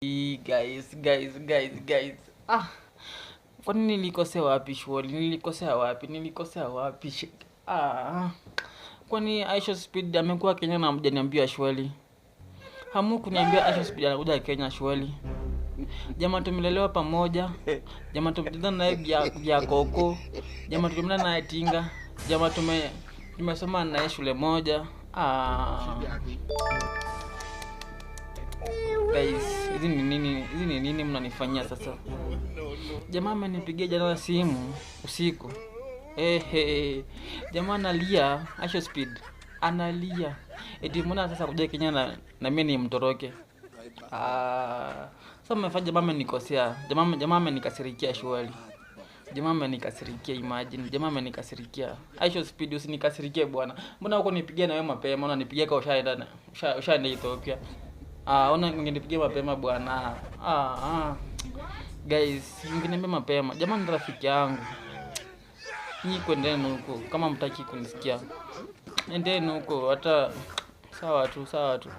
Guys, guys, guys, guys. Ah. Kwani nilikosea wapi shughuli? Nilikosea wapi? Nilikosea wapi? Ah. Kwani Aisha Speed amekuwa Kenya na hamjaniambia shughuli? Hamu kuniambia Aisha Speed anakuja Kenya shughuli. Jamaa tumelelewa pamoja. Jamaa tumecheza naye vya koko. Jamaa tumeenda naye tinga. Jamaa tumesoma naye shule moja. Ah. Guys, hizi ni nini? Hizi ni nini mnanifanyia sasa? Jamaa amenipigia jana simu usiku. Ehe. Jamaa analia, Aisha Speed analia. Eti mbona sasa kuja Kenya na mimi nimtoroke? Ah, sasa mmefanya jamaa amenikosea. Jamaa amenikasirikia shughuli. Jamaa amenikasirikia, imagine. Jamaa amenikasirikia. Aisha Speed usinikasirikie bwana. Mbona huko nipigia na wewe mapema? Unanipigia kwa ushaenda ushaenda Ethiopia. Ah, ona ungenipigia mapema bwana. Ah. Guys, ungeniambia mapema. Jamaa ni rafiki yangu. Nyi kwendeni huko kama mtaki kunisikia. Endeni huko hata sawa tu, sawa tu.